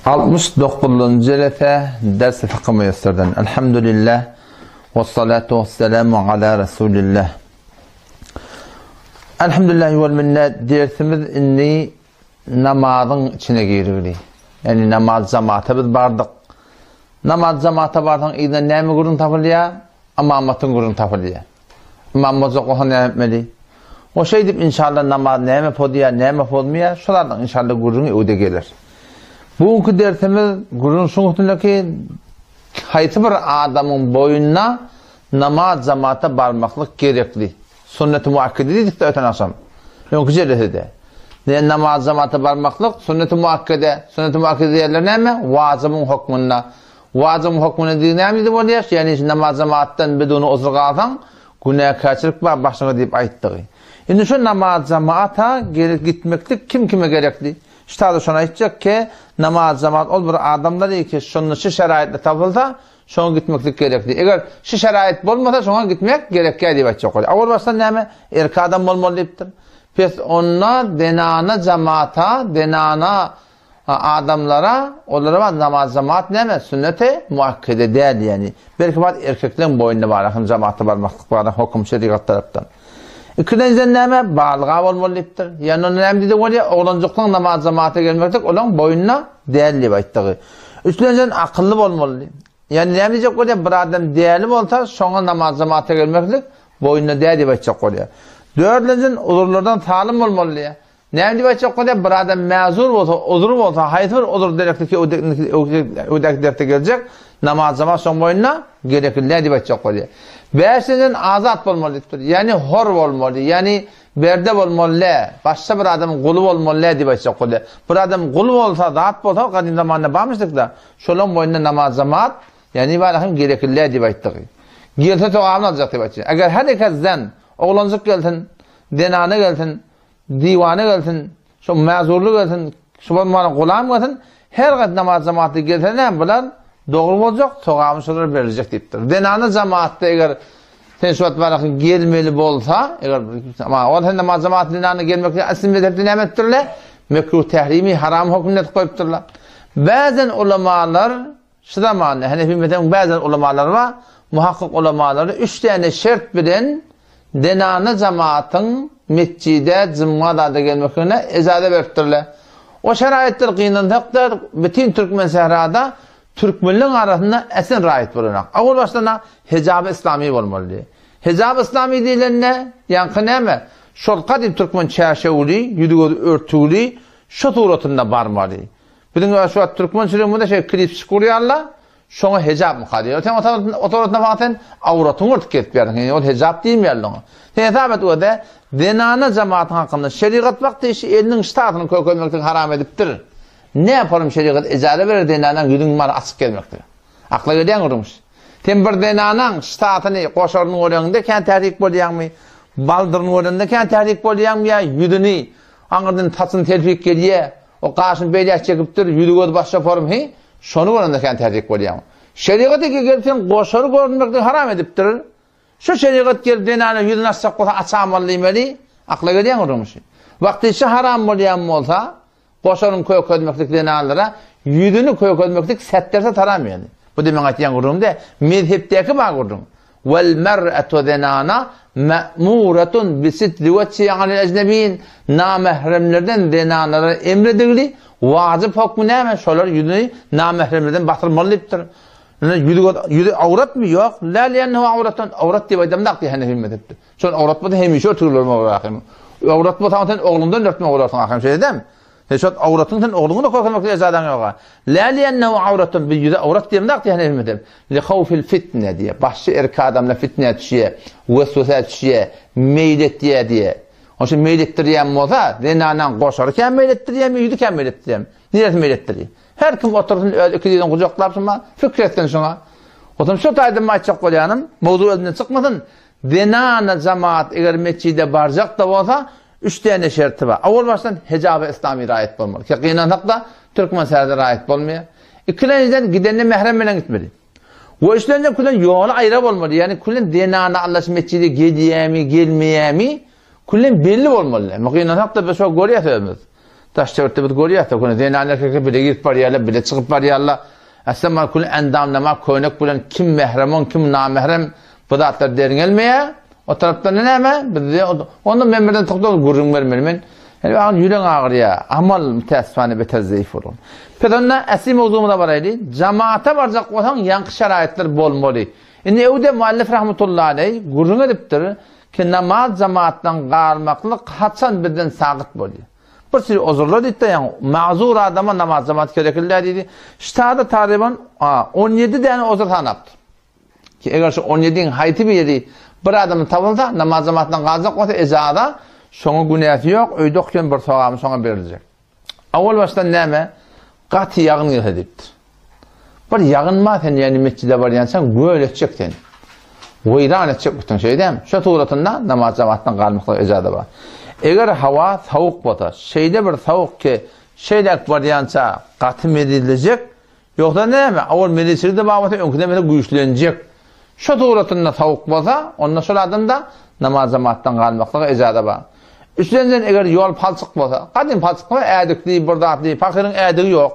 69-njy jelese Ders-i Fykh Müýesserden. Elhamdülillah we salatu we selamu ala Resulillah. Elhamdülillah we minnet dersimiz indi namazyň içine girdi. Ýani namaz jamaata biz bardyk. Namaz jamaata barsaň yzdan näme gürrüň tapylýar? Ymamatyň gürrüň tapylýar. Ymam boljak bolsa näme etmeli? O şeýdip inşallah namaz näme pozýar, näme pozmaýar, şu zatlaryň inşallah gürrüňi öwde geler. Bu günki dersimiz gürrüň şuň üstündeki haýsy bir adamyň boýnuna namaz jamata barmaklyk gerekli. Sünnet-i muakkede diýdik-de öten agşam. Öňki jelesede. Ne namaz jamata barmaklyk sünnet-i muakkede. Sünnet-i muakkede diýerler näme? Wajybyň hökmünde. Wajybyň hökmünde diýip näme diýdi bolýar? Ýagny namaz jamaatdan biduni uzr galsaň, günäkärçilik bar başyňa diýip aýtdygy. Indi şu namaz jamaata gelip gitmeklik kim kime gerekli? Ştada şony aýtjak ki, namaz jamaat ol bir adamlar ki, şonda şu şeraýatlar tapylsa, şoňa gitmeklik gerekli. Eger şu şeraýat bolmasa, şoňa gitmek gerekýär diýip aýtjak bolýar. Owal başdan näme? Erkek adam bolmaly diýipdir. Pes onda zenana jamaata, zenana Adamlara, olara bar namaz jamaat näme, sünneti muakkede däl ýani. Belki bar erkekleň boýnuna bar ahym jamaata barmaklyk bar hokum şerigat tarapdan. Ikilenjiden näme, balyga bolmaly diýipdir. Ýani onda näme diýdi bolýar, oglanjyklaň namaz jamaata gelmeklik olaň boýnuna däl diýip aýtdygy. Üçlenjiden akylly bolmaly. Ýani näme diýjek bolýar, bir adam däli bolsa, şoňa namaz jamaata gelmeklik boýnuna däl diýip aýtjak bolýar. Dördlenjiden uzurlardan salym bolmaly diýýär. Näme diýip aýtjak bolýar, bir adam mäzur bolsa, uzur bolsa, haýsy bir uzur derekliki öwdäki dersde geljek, namaz jamaat şoň boýnuna gerekli däl diýip aýtjak bolýar. Bäşinjiden azat bolmaly diýipdir. Ýagny hor bolmaly, ýagny berde bolmaly däl, başga bir adamyň guly bolmaly däl diýip aýtjak bolýar. Bir adam gul bolsa, zat bolsa, gadym zamanda barmyşdyk-da, şolaň boýnuna namaz jamaat, ýagny bar hem gerekli däl diýip aýtdygy. Gelse sogabyny aljak diýip aýtýar. Eger her eken oglanjyk gelsin, zenana gelsin, Diwana gelsin, şo mäzurly gelsin, şu bolmana gulam gelsin, her gat namaz jamaatda gelse näme bular dogry boljak, sogaby şolara beriljek diýipdir. Zenana jamaatda eger sen şu wagt barakyň gelmeli bolsa, eger ol sen namaz jamaat zenana gelmek asly mezhepde näme etdirler? Mekruh tährimi haram hökmünde goýupdyrlar. Bäzen ulamalar Şu zamanda Hanefi mezhebiniň bäzi ulamalary bar, muhakkyk ulamalary üç däne şert bilen zenana jemaatyň metjide jumga zada gelmekligine ejaza beripdirler. O şeraýatlar gynansak-da bütin türkmen sährada türkmenleň arasynda esen raýat bolanok. Owal başdan-a hijaby yslamy bolmaly. Hijaby yslamy diýlende ýaňky näme? Şol gadym türkmen çärşewli, ýüzi-gözi örtügli şu suratynda barmaly. Biziň şu wagt türkmençiligimizde şeýle klipçik gurýarlar, şoňa hejapmyka diýýär. Sen o suratynda maňa sen awratyňy örtüp gezip ýörsiň, ýöne ol hejap diýmeýärler oňa. Sen hesap et özi, zenana jematyň hakynda şerigat wagty işi eliniň ştatyny kökelmeklik haram edipdir. Ne ýaparym şerigat ejaza berer zenanaň ýüzüň mara açyk gezmeklige. Akla gelýän gürrüňmiş. Sen bir zenanaň ştatyny goşaryny göreňde kän tärik bolýaňmy? Baldyryny görende kän tärik bolýaňmy ýa ýüzüni aňyrdan saçyny telpik gelýä? O gaşyny beýläk çekipdir, ýüzi-gözi başga form, heý, şony görende kän täjik bolýaň. Şerigat eke gelip sen goşary görünmekden haram edipdir. Şu şerigat gelip zenana ýüzüni açjak bolsa açamaly diýmeli, akla gelýän gürrüň şu. Wagtyça haram bolýan bolsa, goşaryny kökezmeklik zenanlara ýüzüni kökezmeklik sätderse haram ýaly. Bu demeň aýtýan gürrüňim däl, mezhepdäki bar gürrüň. Wal mer'atu zenana ma'muratun bi sitri wejhi anil ejnebiyin Namähremlerden zenanlara emredigli wajyp hokmy näme? Şolar ýüzüni namähremlerden basyrmaly diýipdir. Ýüzi ýüzi awratmy? Ýok. La li'ennehu awratun. Awrat diýip aýdamdak diýip Hanefi mezhepde. Şol awrat bolsa hemişe örtügli bolmaly ahym. Awrat bolsa sen ogluňdan örtmeli bolarsyň ahym şeýle dämi? Sen şol awratyň sen ogluňy da kökemek ejazaň ýoga. La li'ennehu awratun bir ýüze awrat diýemdak diýen hemedem. Li hawfil fitne diýe. Başy erkek adamlar fitnä düşýä, weswesä düşýä, meýil etýä diýe. Onuň üçin meýil etdirýän bolsa, zenanaň goşary kän meýil etdirýärmi, ýüzi kän meýil etdirýärmi? Niresi meýil etdirýär? Her kim otursyn öz iki dyzyny gujaklap şuňa, pikir etsin şuňa. Oturyp şu taýdan aýtjak bolýanym, mowzuk elinden çykmasyn. Zenana jamaat eger metjide barjak-da bolsa, Üç däne şerti bar. Owal başdan hijaby yslamy raýat bolmaly. Ki gynansak-da türkmen särde raýat bolmaýar. Ikilenjiden gidende mährem bilen gitmeli. We üçlenjiden külen ýoly aýra bolmaly. Ýagny külen zenana Allah şu metjide gelýärmi, gelmeýärmi külen belli bolmaly. Emma gynansak-da biz şo görýäs özümiz. Daş-töwerekde biz görýäs-de, köne zenan erkekler bile girip barýarlar, bile çykyp barýarlar. Aslynda mal küli endamnama köýnek bilen kim mährem oň, kim namährem bu zatlar derňelmeýär. O tarapdan näme? Bizde onda men birden togtap gürrüň bermeli men. Ýani agyr ýüreň agyrýar. Amal mütäessifane beter zeýif bolan. Pes onda äsli mowzugymyza baraýly. Jamaata barjak bolsaň ýaňky şaraýytlar bolmaly. Indi öwde muallif rahmetullahi aleý gürrüň edipdir ki namaz jamaatdan galmaklyk haçan bizden sagyt bolýar. Bir sürü ozurlar diýdi-de, ýaňy mazur adama namaz jamaat gerekli däl diýdi. Ştada taryban 17 däne ozur sanapdyr. Ki eger şu 17-iň haýsy biri bir adamdan tapylsa, namaz jamaatdan galjak bolsa ejaza, şoňa günäsi ýok, öýde okuýan bir sogaby şoňa beriljek. Owal başdan näme? Gaty ýagyn gelse diýipdir. Bir ýagyn bar sen ýani metjide barýançaň göl etjek seni. Weýran etjek bütün şey dämi? Şo suratynda namaz jamaatdan galmaklyga ejaza bar. Eger hawa sowuk bolsa, şeýle bir sowuk ki, şeýläk barýança gaty mezillejek, Ýogsa näme, owal mezilçilik-de bar bolsa, öňküden beter güýçlenjek. Şo suratynda sowuk bolsa, onda şol adamda namaz jemaatdan galmaklyga ejaza bar. Üçlenjiden eger ýol palçyk bolsa, gadym palçyk bolsa, ädikli, bir zatly, pahyryň ädigi ýok,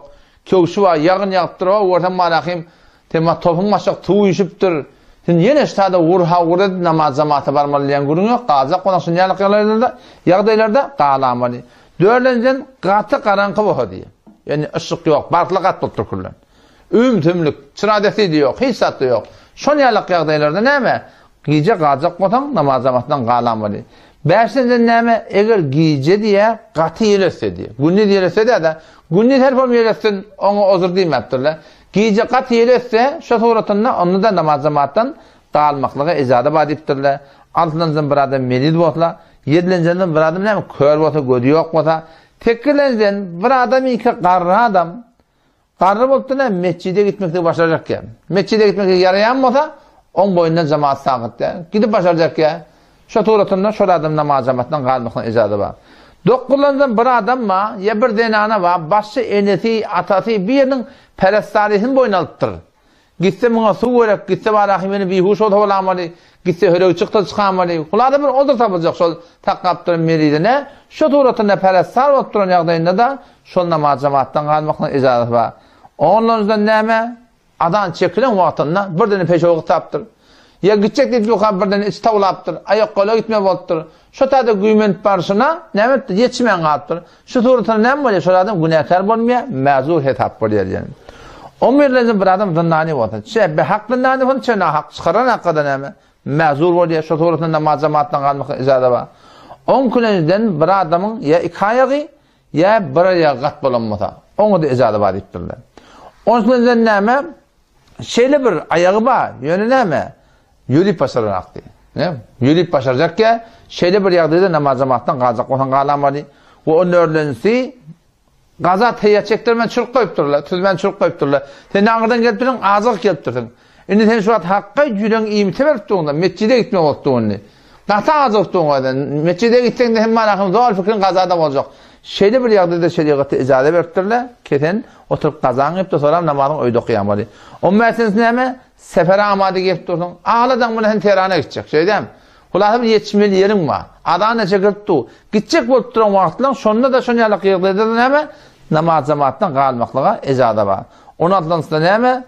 köwşi bar, ýagyn ýagyp dur, o görseň malahym, tema topuň başak suw üýşüpdir. Sen ýene ştada wur-ha-wur edip namaz jemaata barmaly diýen gürrüň ýok, galjak bolsaň şuny ýaly ýagdaýlarda, ýagdaýlarda galamaly. Dördünjiden gaty garaňky bolsa diýýär. Ýöne yşyk ýok, barkly gat bolup dur küllen. Üm-tümlük, çyra desi-de ýok, hiç zat-da ýok. Şon ýalak ýagdaýlarda näme? Gije galjak bolsaň, namaz jamaatyndan galanmaly. Bäşinjiden näme? Eger gije diýýär, gaty ýel ötse diýýär. Gündiz ýel ötse däl-de, gündiz her bom ýel ötsün, oňa ozur diýmäpdirler. Gije gaty ýel ötse, şo suratynda onda-da namaz jamaatdan galmaklyga ejaza bar diýipdirler. Altynjydan bir adam meriz bolsa, ýedilenjiden bir adam näme kör bolsa, gözi ýok bolsa, sekizilenjiden bir adam iki garry adam garry bolupdyr näme metjide gitmekligi başarjak ýa. Metjide gitmekligi ýaraýan bolsa, oň boýundan jemaat sagyt ýa. Gidip başarjak ýa. Şo suratynda şol adam namaz jemaatdan galmaklyga ejaza bar. Dokuzlanjydan bir adam bar, ýa bir zenana bar, başy enesi, atasy bir ýeriniň perestarysyny boýun alypdyr. Gitse muňa suw gerek, gitse baraky meni bihuş bolsa bolamaly, gitse höregi çyksa çykamaly. Hulasa bir odur tapyljak şol saklap duran merizine, şo suratynda perestar bolup duran ýagdaýynda-da şol namaz jemaatdan galmaklygyň ejazasy bar. Ondanjydan näme? Azan çekilen wagtynda birden peşew gyssapdyr. Ýa gitjek diýip durka birden içi tawlapdyr, aýak-gola gitme bolupdyr. Şo taýda güýmenip barşyna näme etdi? Ýetişmän galypdyr. Şu suratynda näme bolýar? Şol adam günäkär bolmaýar, mäzur hesap bolýar diýen. On birlenji bir adam zyndany bolsa, çe behak zyndany bolsa, çe nahak çykaran hakda näme? Mäzur bolýar. Şo suratynda namaz jemaatdan galmak ijaza bar. On külenjiden bir adamyň ýa iki aýagy, ýa bir aýagy gat bolan bolsa, oňa-da ijaza bar diýipdirler. On külenjiden näme? Şeýle bir aýagy bar, ýöne näme? Ýörip başaranakdy. Ne? Ýörip başarjakýa, şeýle bir ýagdaýda namaz jemaatdan galjak bolsaň galamaly. We on dördünjisi, gaza teýýa çekdirmän çürük goýupdyrlar, tüzmän çürük goýupdyrlar. Sen aňyrdan gelip dursuň, ajygyp gelip dursuň. Indi sen şu wagt hakga ýüregiň iýmite berip durňda, metjide gitmek bolup dur indi. Gaty ajygyp durň özün. Metjide gitseň-de hem manahyň zol fikriň gazada boljak. Şeýle bir ýagdaýda şerigatda ijaza beripdirler, ki sen oturyp gazaňy iýip-de soram namazyňy öýde okaýamaly. On bäşinjisi näme? Sefere amada gelip dursuň. Agladaň bilen sen Tehrana gitjek. Şeýdämi? Hulasa bir ýetişmeli ýeriň bar. Azan-da çekilip dur. Gitjek bolup duran wagtlaň şonda-da şon ýalak ýagdaýda-da näme? Namaz jemaatdan galmaklyga ejaza bar. On altynjysynda näme?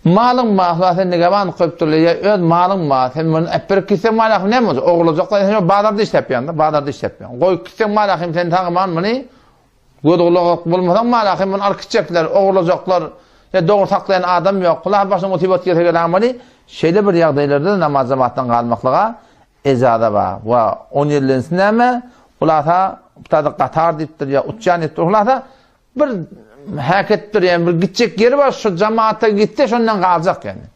Malyň bar, hulasa sen nigeban goýup durlar, ýa öz malyň bar, sen muny äpberip gitseň malahym näme boljak? Ogurlajaklar, sen bazarda işläp ýaňda, bazarda işläp ýaň. Goýup gitseň malahym sen sagyman muny Göz-gulak bolmasaň malahym muny alyp gitjekler, ogurlajaklar, ýa dogry saklaýan adam ýok, hulasa başyna musybat gelse gelamaly, şeýle bir ýagdaýlarda namaz jemaatdan galmaklyga ejaza bar. We on ýedilensi näme? Hulasa bu gatar diýipdir ýa uçýan diýipdir. Hulasa bir häketdir, ýa bir gitjek ýeri bar, şu jemaata gitse şondan galjak ýani.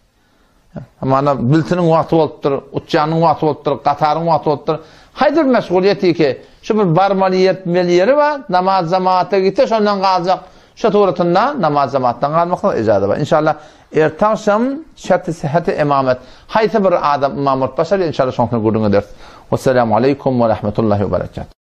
Hamana biltiniň wagty bolupdyr, uçýanyň wagty bolupdyr, gataryň wagty bolupdyr. Haýsy bir meşgulyýet ki, şu bir barmaly ýetmeli ýeri bar, namaz jemaata gitse şondan galjak. Şu suratynda namaz jemaatdan galmaklyk ijaza bar. Inşallah erte agşam şerti syhhati imamet. Haýsy bir adam ymam bolup başarýar inşallah şoň üçin gürrüň ederis. Wesselamu aleýkum we rahmetullahi we berekatuh.